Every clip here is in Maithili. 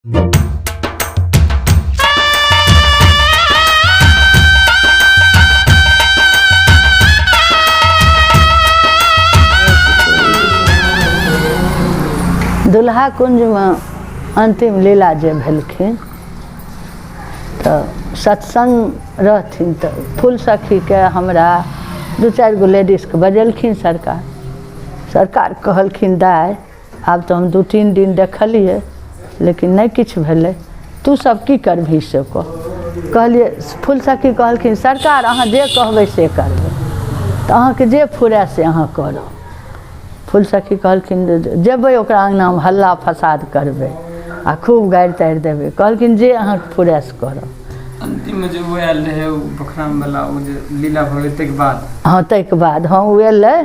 दुल्हा कुंजमे अन्तिम लीला जे भेलखिन तऽ सत्सङ्ग रहथिन तऽ फूल सखीके हमरा दू चारि गो लेडीजके बजेलखिन सरकार। सरकार कहलखिन दाइ आब तऽ हम 2-3 दिन देखलियै लेकिन नहि किछु भेलै, तू सब की करबही से कह। कहलियै फूल सखी कहलखिन सरकार अहाँ जे कहबै से करबै, तऽ अहाँके जे फुराए से अहाँ करब। फूल सखी कहलखिन जे जेबै ओकरा अङ्गनामे हल्ला फसाद करबै आ खूब गारि तारि देबै। कहलखिन जे अहाँके फुराए से करब। अन्तिममे जे ओ आयल रहै ओ पोखरामवला ओ जे लीला भऽ गेलै ताहिके बाद? हँ ताहिके बाद, हँ ओ एलै,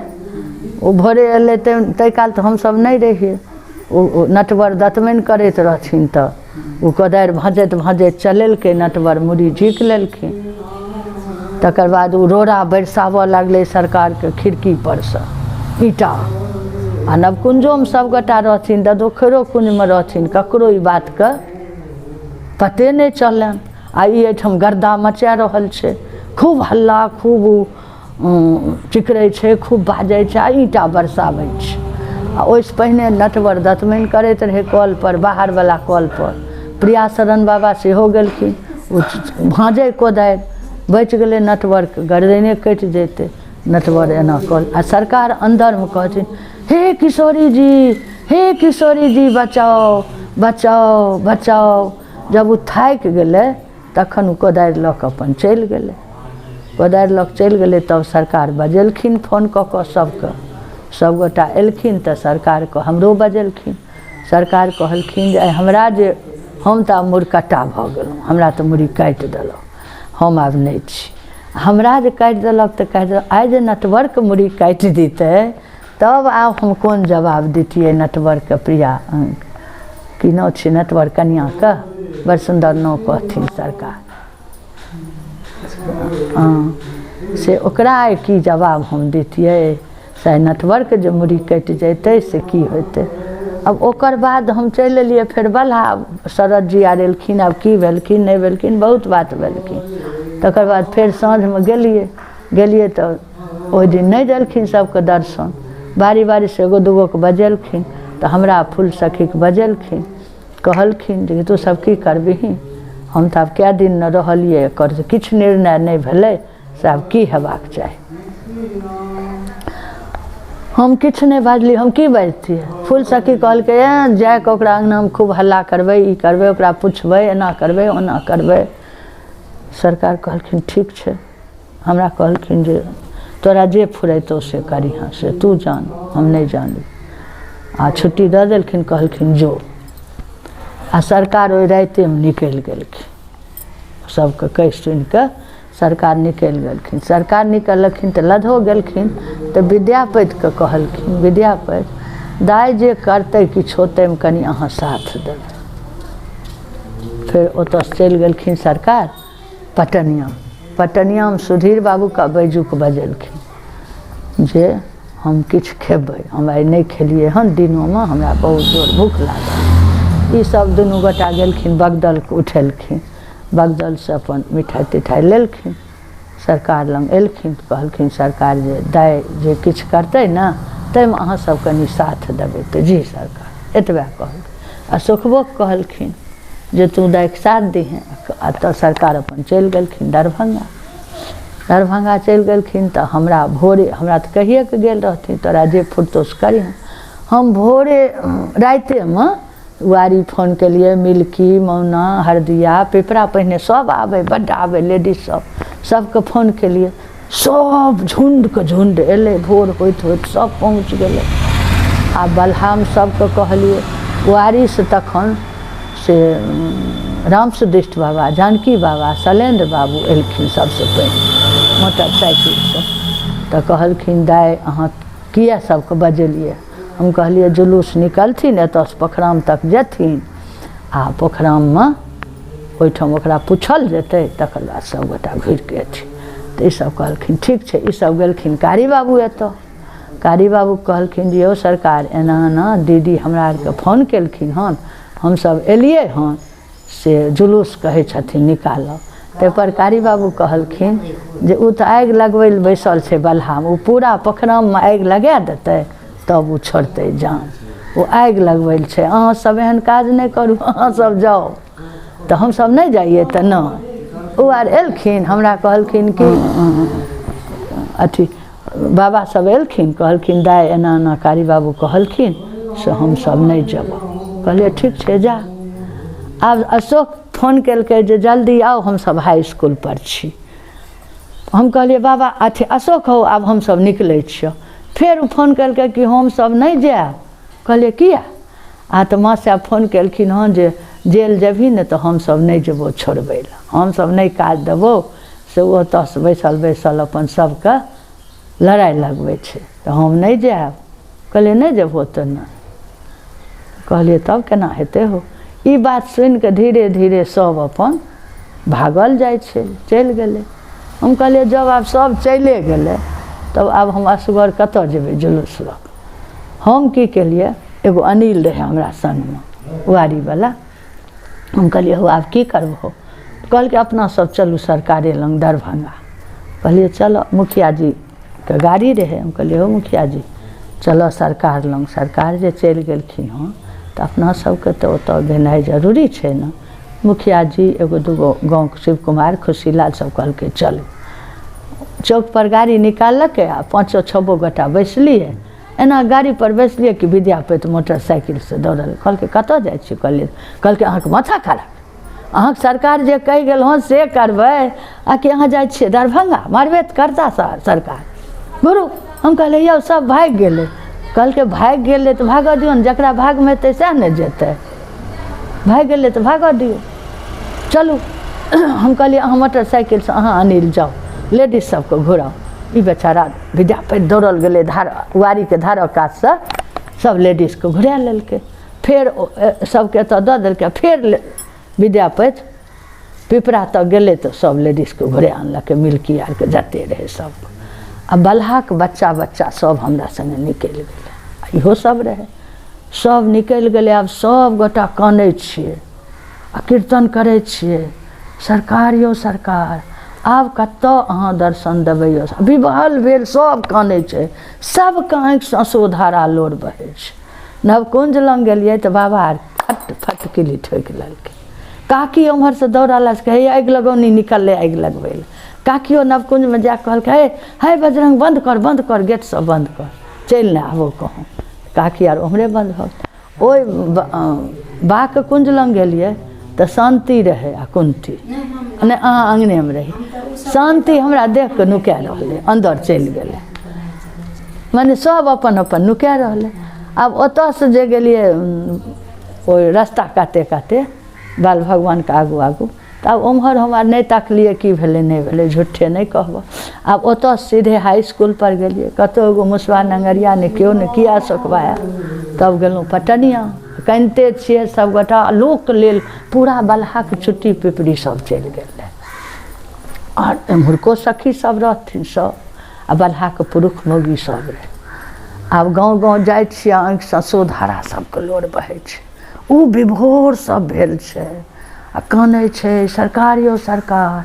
ओ भोरे एलै ताहि काल तऽ हमसभ नहि रहियै। ओ नटवर दतमनि करैत रहथिन तऽ ओ कोदारि भाँजैत भाँजैत चलेलकै, नटवर मुड़ी झीक लेलखिन। तकर बाद ओ रोड़ा बरसाबऽ लागलै सरकारके खिड़की परसँ ईंटा। आ नवकुञ्जोमे सभगोटा रहथिन, ददोखरो कुञ्जमे रहथिन, ककरो ई बातके पते नहि चललनि। आ ई एहिठाम गर्दा मचा रहल छै, खूब हल्ला, खूब चिकरै छै, खूब बाजै छै आ ईंटा बरसाबै छै। आ ओहिसँ पहिने नटवर दतमनि करैत रहै कलपर, बाहरवला कलपर। प्रियाशरण बाबा सेहो गेलखिन, ओ भाँजै कोदारि, बचि गेलै नटवरके, गरदने कटि जैतै। नटवर एना कल आ सरकार अन्दरमे कहथिन हे किशोरी जी, हे किशोरी जी बचाओ बचाओ बचाओ। जब ओ थाकि गेलै तखन ओ कोदारि लऽ कऽ अपन चलि गेलै। कोदारि लऽ कऽ चलि गेलै तब सरकार बजेलखिन फोन कऽ कऽ सभके। सभगोटा एलखिन तऽ सरकारके हमरो बजेलखिन। सरकार कहलखिन जे आइ हमरा जे हम तऽ आब मुरकट्टा भऽ गेलहुँ, हमरा तऽ मुड़ी काटि देलक, हम आब नहि छी। हमरा जे काटि देलक तऽ काटि देलक, आइ जे नटवरके मुड़ी काटि दितै तब आब हम कोन जवाब दितियै नटवरके। प्रिया की नाम छै नटवर कनिआँके, बड़ सुन्दर नाम कहथिन सरकार। हँ से ओकरा आइ की जवाब हम दितियै, से नटवरके जे मुड़ी कटि जैतै से की होइतै। आब ओकर बाद हम चलि एलियै फेर बलहा, शरद जी आर एलखिन, आब की भेलखिन नहि भेलखिन बहुत बात भेलखिन। तकर बाद फेर साँझमे गेलियै, गेलियै तऽ ओहि दिन नहि देलखिन सबके दर्शन, बारी बारीसँ एगो दूगोके बजेलखिन तऽ हमरा फूल सखीके बजेलखिन। कहलखिन जे तू सब की करबिही, हम तऽ आब कए दिन ने रहलियै, एकर जे किछु निर्णय नहि भेलै से आब की हेबाक चाही। हम किछु नहि बाजलियै, हम की बाजतियै। फूल सखी कहलकै ए जाकऽ ओकरा अङ्गनामे खूब हल्ला करबै, ई करबै, ओकरा पुछबै, एना करबै ओना करबै। सरकार कहलखिन ठीक छै। हमरा कहलखिन जे तोरा जे फुरेतौ से करिहँ, से तू जान, हम नहि जानी। आ छुट्टी दऽ देलखिन, कहलखिन जो। आ सरकार ओहि रातिमे निकलि गेलखिन, सबके कहि सुनिकऽ सरकार निकलि गेलखिन। सरकार निकललखिन तऽ लधो गेलखिन तऽ विद्यापतिके कहलखिन, विद्यापति दाइ जे करतै किछो ताहिमे कनि अहाँ साथ देबै। फेर ओतऽसँ चलि गेलखिन सरकार पटनिया। पटनियामे सुधीर बाबूके बैजूके बजेलखिन जे हम किछु खेबै, हम आइ नहि खेलियै हन दिनोमे, हमरा बहुत जोर भूख लागल। ई सब दुनू गोटा गेलखिन बगदलके उठेलखिन, बगदलसँ अपन मिठाइ तिठाइ लेलखिन। सरकार लग एलखिन तऽ कहलखिन सरकार जे दाइ जे किछु करतै ने ताहिमे अहाँ सब कनि साथ देबै। तऽ जी सरकार, एतबे कहलखिन। आ सुखबोके कहलखिन जे तू दाइके साथ दिहेँ। आ तऽ सरकार अपन चलि गेलखिन दरभंगा। दरभंगा चलि गेलखिन तऽ हमरा भोरे, हमरा तऽ कहिएके गेल रहथिन तोरा जे फुरतौ से करिहेँ। हम भोरे रातिमे वारी फोन केलियै, मिल्की मौना हरदिया पिपरा पहिने सब आबै, बड्ड आबै लेडीज सब, सबके फोन केलियै, सब झुण्डके झुण्ड एलै। भोर होइत होइत सब पहुँच गेलै। आ बलहामे सबके कहलियै, वारीसँ तखन से रामसुदिष्ट बाबा, जानकी बाबा, शैलेन्द्र बाबू एलखिन सबसँ पहिने मोटरसाइकिलसँ। तऽ कहलखिन दाइ अहाँ किए सबके बजेलियै? हम कहलियै जुलूस निकलथिन एतऽसँ पोखराम तक जेथिन आ पोखराममे ओहिठाम ओकरा पूछल जेतै, तकर बाद सबगोटा घुरिके अयथिन। तऽ ईसब कहलखिन ठीक छै। ईसब गेलखिन कारी बाबू एतऽ। कारी बाबू कहलखिन जे यौ सरकार एना एना दीदी हमरा आरके फोन केलखिन हन, हमसभ एलियै हँ से जुलूस कहै छथिन निकालऽ। ताहिपर कारी बाबू कहलखिन जे ओ तऽ आगि लगबै लए बैसल छै बलहामे, ओ पूरा पोखराममे आगि लगा देतै तब ओ छोड़तै जान। ओ आगि लगबै लए छै, अहाँ सब एहन काज नहि करू, अहाँ सब जाउ। तऽ हमसब नहि जाइए तऽ नहि। ओ आर एलखिन, हमरा कहलखिन कि अथी बाबा सब एलखिन, कहलखिन दाइ एना एना कारी बाबू कहलखिन से हमसब नहि जेबऽ। कहलियै ठीक छै जा। आब अशोक फोन केलकै जे जल्दी आउ, हमसब हाई इसकुल पर छी। हम कहलियै बाबा अथी अशोक हौ, आब हमसब निकलै छियौ। फेर ओ फोन केलकै कि हमसब नहि जायब। कहलियै किया? आ तऽ माँ साहेब फोन केलखिन हँ जे जेल जेबही ने तऽ हमसब नहि जेबौ छोड़बै लए, हमसब नहि काज देबौ। से ओतऽसँ बैसल बैसल अपन सबके लड़ाइ लगबै छै, तऽ हम नहि जायब। कहलियै नहि जेबहो तऽ नहि। कहलियै तब केना हेतै हौ। ई बात सुनिकऽ धीरे धीरे सब अपन भागल जाइ छै, चलि गेलै। हम कहलियै जब आब सब चलिए गेलै तब आब हम असगर कतऽ जेबै जुलूस लऽ कऽ। हम की केलियै, एगो अनिल रहै हमरा सङ्गमे वारीवला। हम कहलियै हौ आब की करबहो? कहलकै अपना सब चलू सरकारे लग दरभंगा। कहलियै चलऽ। मुखिया जीके गाड़ी रहै। हम कहलियै हौ मुखिया जी चलऽ सरकार लग, सरकार जे चलि गेलखिन हँ तऽ अपना सबके तऽ ओतऽ गेनाइ जरूरी छै ने। मुखिया जी एगो दूगो गाँवके शिव कुमार खुशीलाल सब कहलकै चलू। चौकपर गाड़ी निकाललकै आ पाँचो छबो गोटा बैसलियै। एना गाड़ीपर बैसलियै कि विद्यापति मोटरसाइकिलसँ दौड़ल। कहलकै कतऽ जाइ छी? कहलियै, कहलकै अहाँके माथा खराब, अहाँके सरकार जे कहि गेल हँ से करबै आ कि अहाँ जाइ छियै दरभंगा? मारबे तऽ करता सरकार। गुरु हम कहलियै यौ सब भागि गेलै। कहलकै भागि गेलै तऽ भागऽ दियौ ने, जकरा भागमे हेतै सएह ने जेतै। भागि गेलै तऽ भागऽ दियौ, चलू। हम कहलियै अहाँ मोटरसाइकिलसँ अहाँ अनिल जाउ, लेडीज सबके घुराउ। ई बेचारा विद्यापति दौड़ल गेलै धार वारीके धारक कातसँ सब लेडीजके घुरा लेलकै। फेर सबके एतऽ दऽ देलकै। फेर विद्यापति पिपरा तक गेलै तऽ सब लेडीजके घुरा आनलकै, मिल्की आरके जते रहै सब। आ बलहाके बच्चा बच्चा सब हमरा सङ्गे निकलि गेलै, इहो सब रहै, सब निकलि गेलै। आब सब गोटा कानै छियै आ कीर्तन करै छियै, सरकार यौ सरकार आब कतऽ अहाँ दर्शन देबै यौ। विवहल भेल सब कानै छै, सबके आँखिसँ अश्रुधारा लोर बहै छै। नवकुञ्ज लग गेलियै तऽ बाबा आर फट फट किली ठोकि लेलकै। काकी ओम्हरसँ दौड़ल आयल, कहै आगि लगौनी निकललै आगि लगबै लए। काकियो नवकुञ्जमे जाकऽ कहलकै हे हे बजरंग बन्द कर बन्द कर, गेट सब बन्द कर, चलि नहि आबो कहूँ। काकी आर ओम्हरे बन्द भऽ गेल। ओहि बाके कुञ्ज लग गेलियै तऽ शान्ति रहै आ कुन्ती नहि, अहाँ अङ्गनेमे रही। शान्ति हमरा देख कऽ नुका रहलै, अन्दर चलि गेलै। मने सब अपन अपन नुका रहलै। आब ओतऽसँ जे गेलियै ओहि रस्ता काते काते बाल भगवानके आगू आगू, तऽ आब ओम्हर हम आर नहि तकलियै की भेलै नहि भेलै, झूठे नहि कहबऽ। आब ओतऽ सीधे हाई इसकुलपर गेलियै, कतहु एगो मुसबा नङ्गरिया नहि, केओ नहि, किया सोकबा आयल। तब गेलहुँ पटनिया, कनिते छियै सबगोटा लोक लेल पूरा बलहाके चुट्टी पिपरी सब चलि गेल रहै। आर एम्हुरको सखी सब रहथिन सब, आ बलहाके पुरुष मौगी सब रहै। आब गाँव गाँव जाइ छियै, आँखिसँ अश्रुधारा सबके लोर बहै छै, ओ विभोर सब भेल छै आ कानै छै, सरकार यौ सरकार,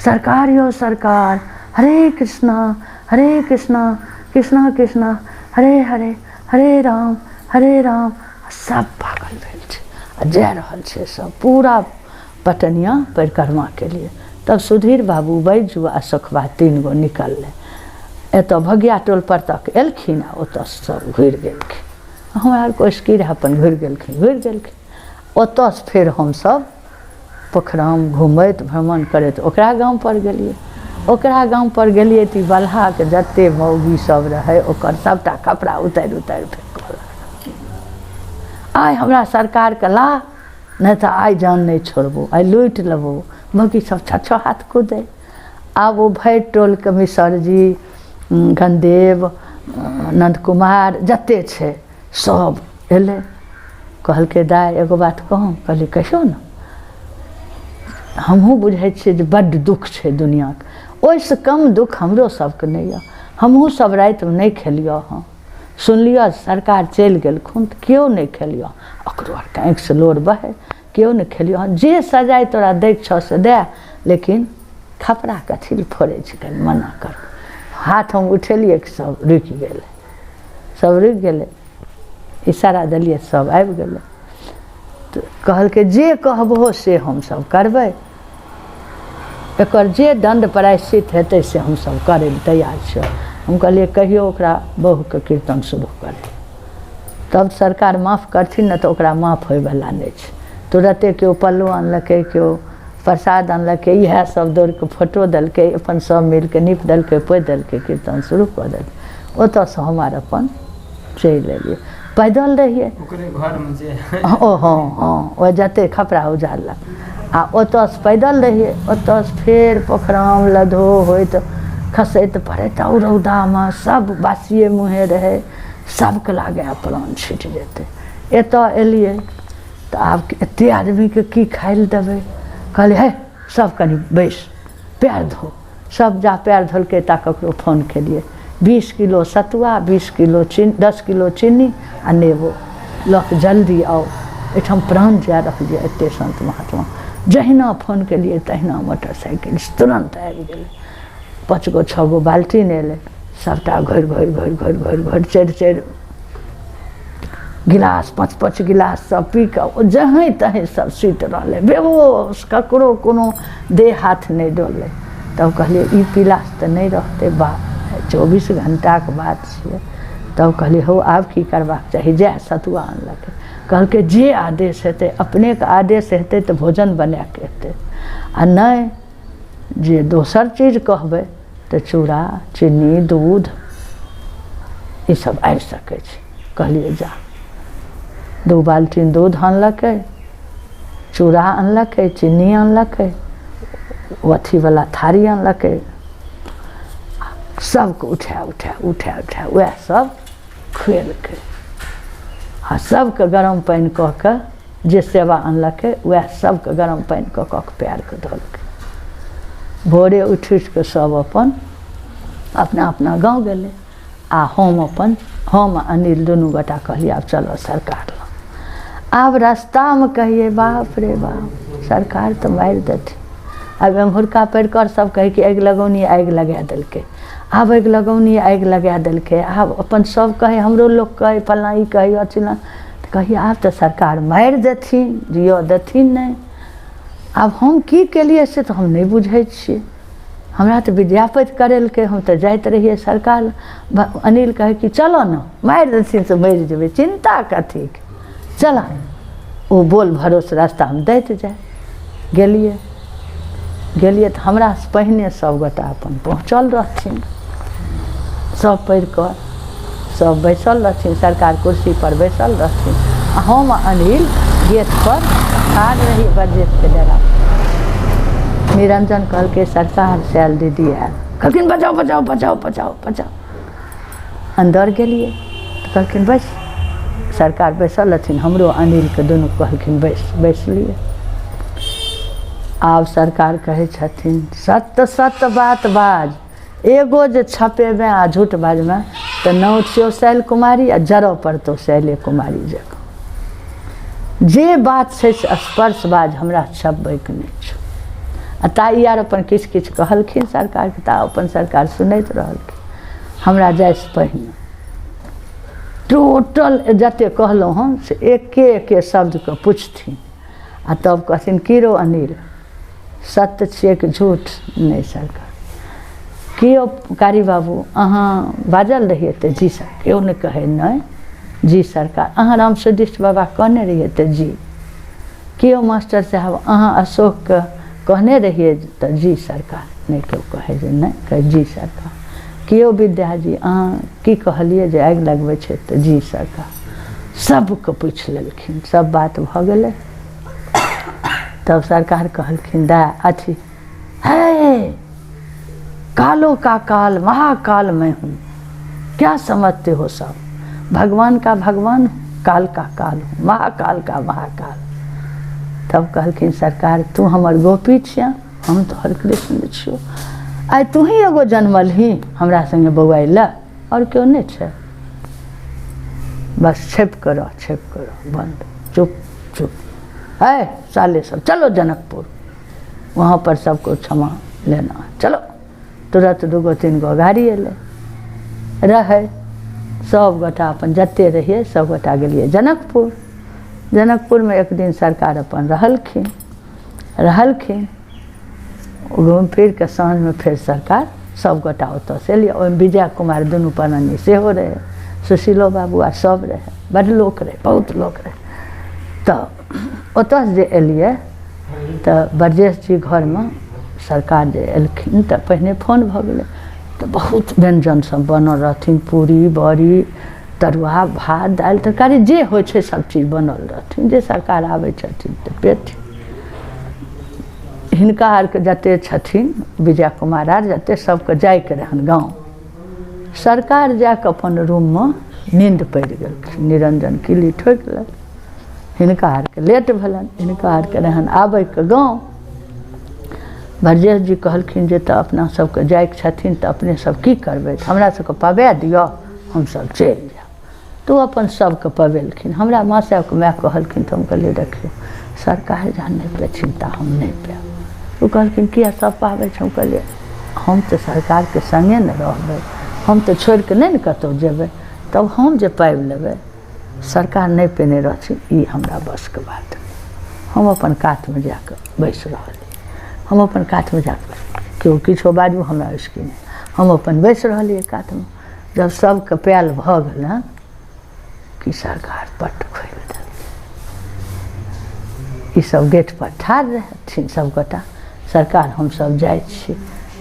सरकार यौ सरकार, हरे कृष्णा हरे कृष्णा कृष्णा कृष्णा हरे हरे, हरे राम हरे राम। सब पागल भेल छै आ जा रहल छै सब पूरा पटनिया परिक्रमा के लिए। तब सुधीर बाबू बैजू आ सुखबा 3 गो निकललै, एतऽ भगिया टोल पर तक एलखिन आ ओतऽ सब घुरि गेलखिन। हमरा आरके ओहिसँ की रहै, अपन घुरि गेलखिन घुरि गेलखिन। ओतऽसँ फेर हमसब पोखराम घुमैत भ्रमण करैत ओकरा गामपर गेलियै। ओकरा गामपर गेलियै तऽ ई बलहाके जते मौगी सब रहै ओकर सबटा कपड़ा उतारि उतारि फेकऽ लागल। आइ हमरा सरकारके ला, नहि तऽ आइ जान नहि छोड़बो, आइ लूटि लेबो। मौगी सब छओ छओ हाथ कूदै। आब ओ भरि टोलके मिसरजी, गणदेव, नन्द कुमार जते छै सब एलै। कहलकै दाइ एगो बात कहूँ? कहलियै कहियौ ने। हमहूँ बुझै छियै जे बड्ड दुःख छै दुनिआँके, ओहिसँ कम दुःख हमरो सबके नहि यऽ। हमहूँ सब रातिमे नहि खेलिअ हँ, सुनलिअ सरकार चलि गेलखुन तऽ केओ नहि खेलिअ। ओकरो आरके आँखिसँ लोर बहै, केओ नहि खेलिअ। जे सजाय तोरा दैके छौ से दए, लेकिन खपरा कथी लए फोड़ै छै, कनि मना कर। हाथ हम उठेलियै कि सब रुकि गेलै, सब रुकि गेलै। इशारा देलियै, सब आबि गेलै। तऽ कहलकै जे कहबहो से हमसब करबै, एकर जे दण्ड प्रायश्चित हेतै से हमसब करै लए तैयार छियौ। हम कहलियै कहियौ ओकरा बहुके कीर्तन शुरू करै, तब सरकार माफ करथिन, नहि तऽ ओकरा माफ होइवला नहि छै। तुरते केओ पल्लू आनलकै, केओ प्रसाद आनलकै, इएह सब दौड़िके फोटो देलकै, अपन सब मिलके नीप देलकै, पोति देलकै, कीर्तन शुरू कऽ देलकै। ओतऽसँ हम आर अपन चलि एलियै, पैदल रहियै। ओकरे घरमे जे ओ हँ हँ, ओ जते खपरा उजारलक। आ ओतऽसँ पैदल रहियै, ओतऽसँ फेर पोखराम लधो होइत खसैत पड़ैत, ओ रौदामे सब बासिए मुँहे रहै, सबके लागै आब प्राण छुटि जेतै। एतऽ एलियै तऽ आब एते आदमीके की खाइ लए देबै? कहलियै हे सब कनि बैस, पएर धो। सब जा पएर धोलकै ता ककरो फोन केलियै, 20 किलो सतुआ, 20 किलो चीनी, 10 किलो चीनी आ नेबो लऽ कऽ जल्दी आउ, एहिठाम प्राण जा रहल यऽ एते संत महात्मा। जहिना फोन केलियै तहिना मोटरसाइकिल तुरन्त आबि गेलै। 5 गो 6 गो बाल्टीन एलै, सबटा घोरि घोरि घोरि घोरि घोरि घोरि 4 4 गिलास, 5 5 गिलास सब पी कऽ ओ जहें तहें सब सुति रहलै, बेहोश, ककरो कोनो देह हाथ नहि डोललै। तब कहलियै ई पीलासँ तऽ नहि रहतै बा, 24 घण्टाके बात छियै। तब कहलियै हौ आब की करबाक चाही? जएह सतुआ आनलकै। कहलकै जे आदेश हेतै, अपनेके आदेश हेतै तऽ भोजन बनाके हेतै, आ नहि जे दोसर चीज कहबै तऽ चूड़ा चीनी दूध ईसब आबि सकै छै। कहलियै जा, 2 बाल्टीन दूध आनलकै, चूड़ा आनलकै, चीनी आनलकै, ओ अथीवला थारी आनलकै, सबके उठा उठा उठा उठा वएह सब खुएलकै। आ सबके गरम पानि कऽ कऽ जे सेवा आनलकै वएह सबके गरम पानि कऽ कऽ के पएरके धोलकै। भोरे उठि उठि कऽ सब अपन अपना अपना गाँव गेलै। आ हम अपन, हम आ अनिल दुनू गोटा कहलियै आब चलऽ सरकार लग। आब रस्तामे कहियै बाप रे बाप, सरकार तऽ मारि देथिन। आब एम्हुरका परिकर सब कहै कि आगि लगौनी आगि लगा देलकै, आब आगि लगौनी आगि लगा देलकै। आब अपन सब कहै, हमरो लोक कहै फल्लाँ ई कहैए चिल्लाँ, तऽ कहियै आब तऽ सरकार मारि देथिन, जिअ देथिन नहि। आब हम की केलियै से तऽ हम नहि बुझै छियै। हमरा तऽ विद्यापति करेलकै, हम तऽ जाइत रहियै सरकार। अनिल कहै कि चलऽ ने, मारि देथिन से मरि जेबै, चिन्ता कथीके, चलऽ। ओ बोल भरोस रास्तामे दैत जाय। गेलियै गेलियै तऽ हमरासँ पहिने सभगोटा अपन पहुँचल रहथिन, सब पढ़ि कऽ सब बैसल रहथिन, सरकार कुर्सीपर बैसल रहथिन आ हम आ अनिल गेटपर ठाढ़ रही बरजेशके डेरा। निरंजन कहलकै सरकार से आयल दीदी आयल। कहलखिन बचाउ बचाउ बचाउ बचाउ बचाउ। अन्दर गेलियै तऽ कहलखिन बैस। सरकार बैसल रहथिन, हमरो अनिलके दुनू कहलखिन बैस, बैसलियै। आब सरकार कहै छथिन सत्य सत्य बात बाज, एगो जे छपेबे आ झूठ बाजबे तऽ नाम छियौ शैल कुमारी आ जरऽ पड़तौ शैले कुमारी जकाँ। जे बात छै से स्पर्श बाज, हमरा छपबैके नहि छौ। आ ता ई आर अपन किछु किछु कहलखिन सरकारके, ता अपन सरकार सुनैत रहलखिन। हमरा जाइसँ पहिने टोटल जते कहलहुँ हम से एके एके शब्दके पुछथिन आ तब कहथिन की रौ अनिल, सत्य छियै कि झूठ? नहि सरकार। की यौ कारी बाबू अहाँ बाजल रहियै? तऽ जी सर। केओ नहि कहै नहि, जी सरकार। अहाँ राम सुदिष्ट बाबा कहने रहियै? तऽ जी। की यौ मास्टर साहब अहाँ अशोकके कहने रहियै? तऽ जी सरकार। नहि केओ कहै जे नहि, कहै जी सरकार। की यौ विद्याजी अहाँ की कहलियै जे आगि लगबै छै? तऽ जी सरकार। सबके पूछि लेलखिन, सब बात भऽ गेलै। तब सरकार कहलखिन दा अथी हे कालो का काल महाकाल मैं हूँ, क्या समझते हो सब? भगवान का भगवान, काल का काल हूँ, महाकाल का महाकाल। तब कहलखिन सरकार तू हमर गोपी छिया, हम तोहर कृष्ण छियौ, आइ तू ही एगो जन्मलही हमरा संगे बौआइ लए, आओर केओ नहि छै। बस छिप कर रह, छिप कर रह, बंद, चुप चुप है साले सब, चलो जनकपुर, वहाँ पर सबको क्षमा लेना है, चलो। तुरंत 2 3 गो गाड़ी एलै रहै, सब गोटा अपन जते रहियै सब गोटा गेलियै जनकपुर। जनकपुरमे एक दिन सरकार अपन रहलखिन, रहलखिन घूमि फिर कऽ साँझमे फेर सरकार सब गोटा ओतऽसँ एलियै। ओहिमे विजय कुमार दुनू प्राणी सेहो रहै, सुशीलो बाबू आ सब रहै, बड्ड लोक रहै, बहुत लोक रहै। तऽ ओतऽसँ जे एलियै तऽ ब्रजेश जी घरमे सरकार जे एलखिन तऽ पहिने फोन भऽ गेलै, तऽ बहुत व्यञ्जन सब बनल रहथिन, पूरी बड़ी तरुआ भात दालि तरकारी जे होइ छै सब चीज बनल रहथिन। जे सरकार आबै छथिन तऽ पेथिन। हिनका आरके जते छथिन विजय कुमार आर जते सबके जाइके रहनि गाँव। सरकार जाकऽ अपन रूममे नींद पड़ि गेलखिन, निरंजन किली ठोकि लेलक। हिनका आरके लेट भेलनि, हिनका आरके रहनि आबैके गाँव। ब्रजेश जी कहलखिन जे तऽ अपना सबके जाइके छथिन तऽ अपने सब की करबै, हमरा सबके पबा दिअ, हमसब चलि जायब। तऽ ओ अपन सबके पबेलखिन। हमरा माँ साहेबके माय कहलखिन तऽ हम कहलियै देखियौ सरकार जहाँ नहि पेथिन तऽ हम नहि पायब। ओ कहलखिन किया सब पाबै छै? हम कहलियै हम तऽ सरकारके सङ्गे ने रहबै, हम तऽ छोड़िके नहि ने कतहु जेबै, तब हम जे पाबि लेबै, सरकार नहि पेने रहथिन ई हमरा बसके बात नहि। हम अपन कातमे जाकऽ बैसि रहलियै, हम अपन कातमे जाकऽ केओ किछो बाजू हमरा ओहिसँ की नहि, हम अपन बैसि रहलियै कातमे। जब सबके पायल भऽ गेलनि कि सरकार पट खोलि देलकै। ई सब गेट पर ठाढ़ रहथिन सबगोटा। सरकार हमसब जाइ छी।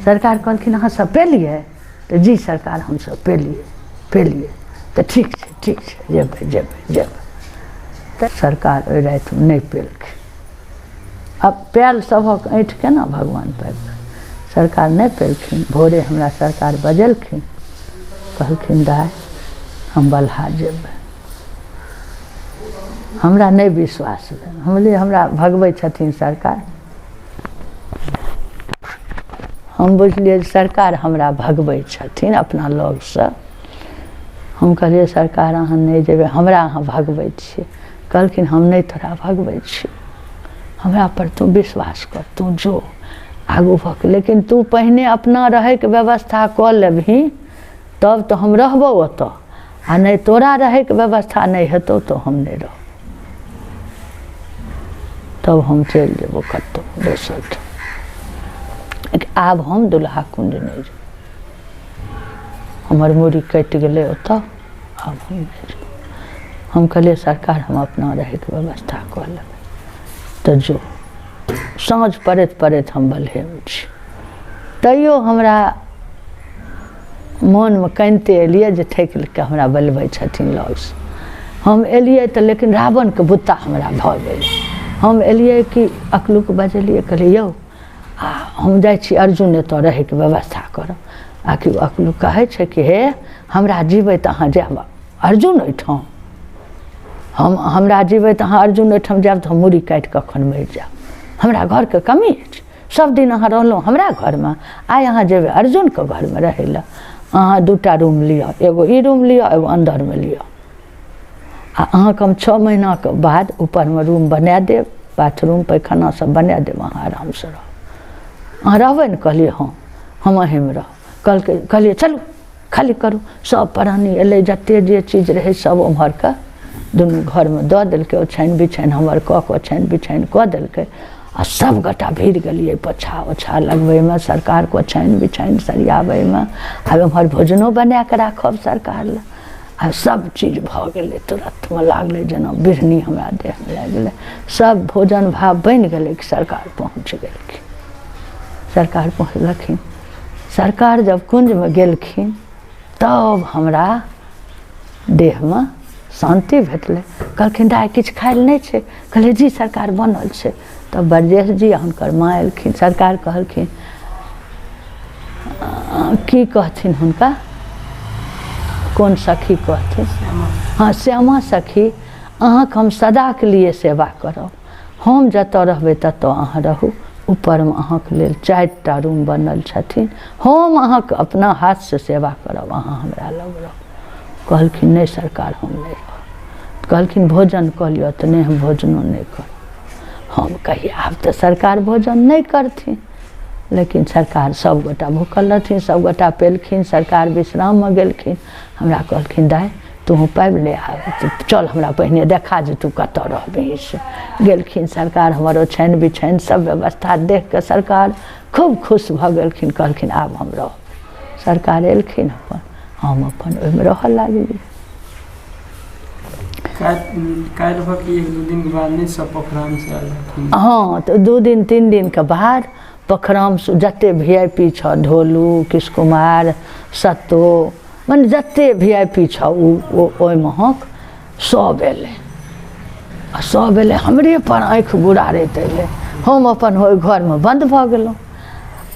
सरकार कहलखिन अहाँ सब पेलियै? तऽ जी सरकार हमसब पेलियै, पेलियै। तऽ ठीक छै, ठीक छै, जेबै जेबै जेबै। तऽ सरकार ओहि रातिमे नहि पेलखिन। आब पायल सभक ऐँठ केना भगवान पाबि? सरकार नहि पेलखिन। भोरे हमरा सरकार बजेलखिन, कहलखिन दाइ हम बलहा जेबै। हमरा नहि विश्वास भेल। हम बोललियै हमरा भगबै छथिन सरकार। हम बुझलियै जे सरकार हमरा भगबै छथिन अपना लगसँ। हम कहलियै सरकार अहाँ नहि जेबै, हमरा अहाँ भगबै छियै। कहलखिन हम नहि तोरा भगबै छियौ, हमरा पर तू विश्वास कर, तू जो आगू भऽ कऽ, लेकिन तू पहिने अपना रहैके व्यवस्था कऽ लेबही तब तऽ हम रहबौ ओतऽ, आ नहि तोरा रहैके व्यवस्था नहि हेतौ तऽ हम नहि रहबौ, तब हम चलि जेबौ कतहु दोसर ठाम। आब हम दुल्हा कुण्ड नहि जेबौ, हमर मूड़ी कटि गेलै ओतऽ, आब हम नहि जेबौ। हम कहलियै सरकार हम अपना रहैके व्यवस्था कऽ लेबै, तऽ जो। साँझ पड़ैत पड़ैत हम बलहेमे छी, तैयो हमरा मोनमे कानिते एलियै जे ठकि कऽ हमरा बलबै छथिन लगसँ। हम एलियै तऽ लेकिन रावणके बुत्ता हमरा भऽ गेलै। हम एलियै कि अकलूके बजेलियै, कहलियै यौ आ हम जाइ छी अर्जुन एतऽ रहैके व्यवस्था करब। आ कि अकलू कहै छै कि हे हमरा जीबै तऽ अहाँ जायब अर्जुन ओहिठाम, हम हमरा जीबै तऽ अहाँ अर्जुन ओहिठाम जायब तऽ हम मूड़ी काटि कऽ एखन मरि जायब, हमरा घरके कमी अछि, सब दिन अहाँ रहलहुँ हमरा घरमे, आइ अहाँ जेबै अर्जुनके घरमे रहै लए। अहाँ 2टा रूम लिअ, एगो ई रूम लिअ, एगो अन्दरमे लिअ, आ अहाँके हम 6 महीनाके बाद ऊपरमे रूम बना देब, बाथरूम पैखाना सब बना देब, अहाँ आरामसँ रहब। अहाँ रहबै ने? कहलियै हँ हम अहीँमे रहब। कहलकै, कहलियै चलू खाली करू। सब प्राणी एलै, जते जे चीज रहै सब ओम्हरके दुनू घरमे दऽ देलकै। ओछाइन बिछाइन हमर कऽ कऽ ओछाइन बिछाइन कऽ देलकै आ सब गोटा भिड़ गेलियै पोछा ओछा लगबैमे, सरकारके ओछाइन बिछाइन सरियाबैमे। आब एम्हर भोजनो बनाकऽ राखब सरकार लए, आ सब चीज भऽ गेलै। तुरन्तमे लागलै जेना बिढ़नी हमरा देहमे लागि गेलै। सब भोजन भात बनि गेलै कि सरकार पहुँच गेलखिन। सरकार पहुँचलखिन। सरकार जब कुञ्जमे गेलखिन तब हमरा देहमे शान्ति भेटलै। कहलखिन दाइ किछु खाइ लए नहि छै? कहलियै जी सरकार बनल छै। तब ब्रजेश जी आ हुनकर माँ एलखिन। सरकार कहलखिन की कहथिन हुनका, कोन सखी कहथिन? हँ श्यामा सखी, अहाँके हम सदाके लिए सेवा करब, हम जतऽ रहबै ततऽ अहाँ रहू। ऊपरमे अहाँके लेल 4टा रूम बनल छथिन, हम अहाँके अपना हाथसँ सेवा करब, अहाँ हमरा लग रहू। कहलखिन नहि सरकार हम नहि रहब। कहलखिन भोजन कऽ लिअ, तऽ नहि हम भोजनो नहि करब। हम कहियै आब तऽ सरकार भोजन नहि करथिन, लेकिन सरकार सभगोटा भूखल रहथिन, सभगोटा पेलखिन। सरकार विश्राममे गेलखिन। हमरा कहलखिन दाइ तोहूँ पाबि ले, आ चल हमरा पहिने देखा जे तू कतऽ रहबही। से गेलखिन सरकार, हमर ओछानि बिछानि सब व्यवस्था देख कऽ सरकार खूब खुश भऽ गेलखिन। कहलखिन आब हम रहब। सरकार एलखिन, अपन हम अपन ओहिमे रहऽ लागलियै। काल्हि भऽ के एक दू दिन के बाद नहि सब पोखराम से आयल रहथिन? हँ, तऽ 2 दिन 3 दिनके बाद पोखराम जते वी I P छऽ, ढोलू, कृष्ण कुमार, सत्तो, मने जते वी I P छऽ ओ ओहिमे सब एलै आ सब एलै हमरे पर आँखि गुड़ारैत एलै। हम अपन ओहि घरमे बन्द भऽ गेलहुँ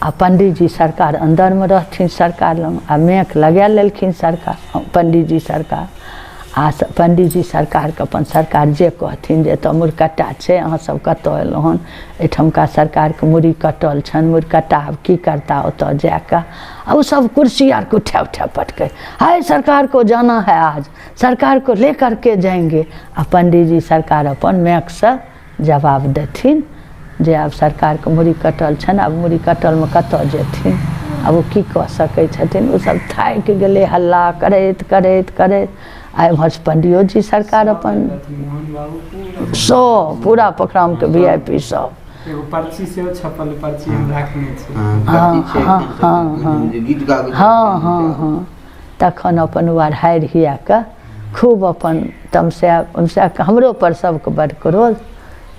आ पंडीजी सरकार अन्दरमे रहथिन सरकार लग, आ मेघ लगा लेलखिन सरकार, पंडीजी सरकार। आ पंडीजी सरकारके अपन सरकार जे कहथिन जे एतऽ मुरकट्टा छै, अहाँ सब कतऽ एलहुँ हन, एहिठमका सरकारके मुड़ी कटल छनि, मुड़कट्टा आब की करता ओतऽ जाकऽ। आ ओ सब कुर्सी आरके उठा उठा पटकै, हाय सरकार को जाना है आज, सरकार को ले करके जाएंगे। आ पंडीजी सरकार अपन मैकसँ जवाब देथिन जे आब सरकारके मुड़ी कटल छनि, आब मुड़ी कटलमे कतऽ जेथिन, आब ओ की कऽ सकै छथिन। ओ सब थाकि गेलै हल्ला करैत करैत करैत। आ एम्हर पंडियो जी सरकार अपन मोहन बाबू पूरा सब पूरा पोखरामके वी I P सब। एगो पर्ची सेहो छपल, पर्ची हम राखने छी। हँ, हँ, हँ, हँ। गीत गाबै हँ हँ हँ। तखन अपन ओ आर हारि हिया कऽ खूब अपन तमसा उमसा कऽ हमरो पर सबके बड्ड क्रोध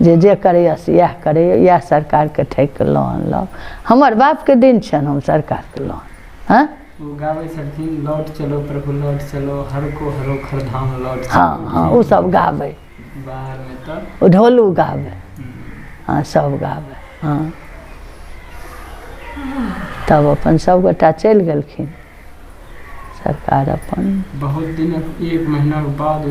जे जे करैए से इएह करैए, इएह सरकारके ठकि कऽ लऽ अनलक। हमर बापके दिन छनि, हम सरकारके लऽ आनब। हँ, ओ गाबै छलखिन लौट चलो प्रभु लौट चलो, हर को हरो खरधाम लौट चलो। हँ हँ, ओ सब गाबै बाहरमे तऽ ओ ढोलू गाबै। हँ, सब गाबै। हँ, तब अपन सबगोटा चलि गेलखिन सरकार अपन। बहुत दिनक एक महीनाके बाद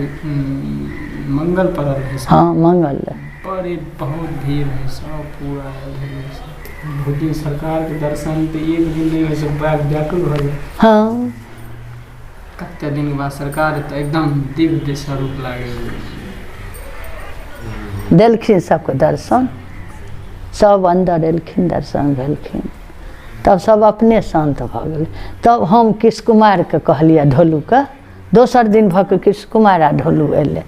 मंगल पड़ल रहै। हँ, मंगल रहै। बड़े बहुत भीड़ रहै, सब पूरा आयल रहै। बहुत दिन सरकारके दर्शन तऽ एक दिन नहि होइ छै, बैग व्याकुल भऽ जाइ। हँ, कते दिनके बाद सरकार तऽ एकदम दिव्य स्वरूप लागै। देलखिन सबके दर्शन, सब अन्दर एलखिन, दर्शन भेलखिन, तब सब अपने शान्त भऽ गेलै। तब हम कृष्ण कुमारके कहलियै ढोलूके, दोसर दिन भऽ कऽ कृष्ण कुमार आ ढोलू एलै,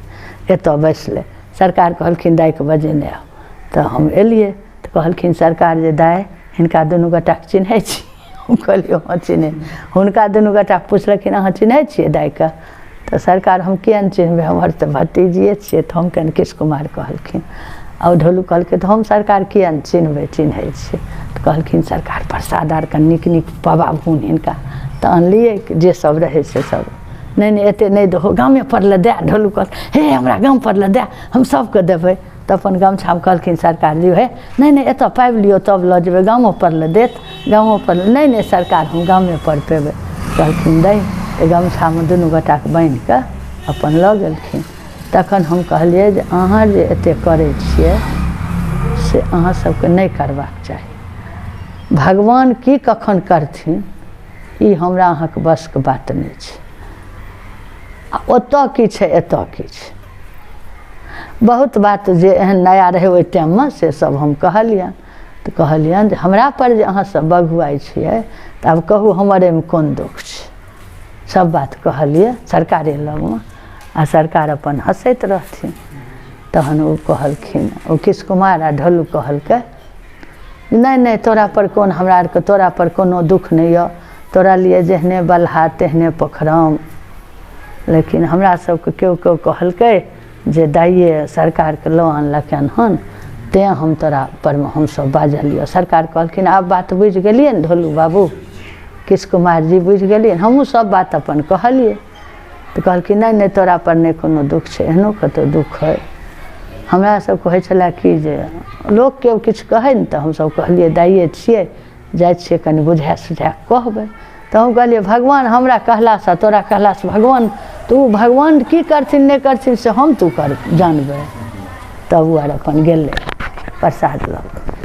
एतऽ बैसलै। सरकार कहलखिन दाइके बजेने आउ, तऽ हम एलियै तऽ कहलखिन सरकार जे दाइ हिनका दुनू गोटाके चिन्है छी? हम कहलियै हँ चिन्है। हुनका दुनू गोटाके पुछलखिन अहाँ चिन्है छियै दाइके? तऽ सरकार हम किया नहि चिन्हबै, हमर तऽ भतीजिए छियै। तऽ हम कहलियनि, कृष्ण कुमार कहलखिन आ ओ ढोलू कहलकै तऽ हम सरकार किया नहि चिन्हबै, चिन्है छियै। तऽ कहलखिन सरकार प्रसाद आर कनि नीक नीक पबाबहुन हिनका। तऽ अनलियै जे सब रहै से सब। नहि नहि एते नहि दहो, गामे पर लए दए। ढोलू कहल हे हमरा गाम पर लए दए, हम सबके देबै। तऽ अपन गमछामे कहलखिन सरकार लियौ। हे नहि नहि, एतऽ पाबि लियौ तब लऽ जेबै, गामो पर लए देत, गामो पर। नहि नहि सरकार, हम गामे पर पेबै। कहलखिन दै, तऽ गमछामे दुनू गोटाके बान्हि कऽ अपन लऽ गेलखिन। तखन हम कहलियै जे अहाँ जे एते करै छियै से अहाँ सबके नहि करबाक चाही। भगवान की कखन करथिन ई हमरा अहाँके बसके बात नहि छै। आ ओतऽ की छै, एतऽ की छै, बहुत बात जे एहन नया रहै ओहि टाइममे से सब हम कहलियनि। तऽ कहलियनि जे हमरा पर जे अहाँ सब बघुआइ छियै तऽ आब कहू हमर एहिमे कोन दोख छै? सब बात कहलियै सरकारे लगमे आ सरकार अपन हँसैत रहथिन। तहन ओ कहलखिन, ओ कृष्ण कुमार आ ढोलू कहलकै नहि नहि, तोरा पर कोन, हमरा आरके तोरा पर कोनो दुःख नहि यऽ, तोरा लिए जेहने बलहा तेहने पोखराम, लेकिन हमरा सबके केओ केओ कहलकै जे दाइए सरकारके लऽ आनलकनि हन, तेँ हम तोरा परमे हमसब बाजलियऽ। सरकार कहलखिन आब बात बुझि गेलियै ने ढोलू बाबू, कृष्ण कुमार जी बुझि गेलियै? हमहूँ सब बात अपन कहलियै। तऽ कहलखिन नहि नहि, तोरा पर नहि कोनो दुःख छै, एहनो कतहु दुःख हइ? हमरा सबके होइ छलै कि जे लोक केओ किछु कहै ने तऽ हमसब कहलियै दाइए छियै, जाइ छियै कनि बुझा सुझा कऽ कहबै। तऽ हम कहलियै भगवान हमरा कहलासँ तोरा कहलासँ भगवान तऽ ओ भगवान की करथिन नहि करथिन से हम तू कर जानबै। तब ओ आर अपन गेलै प्रसाद लऽ कऽ।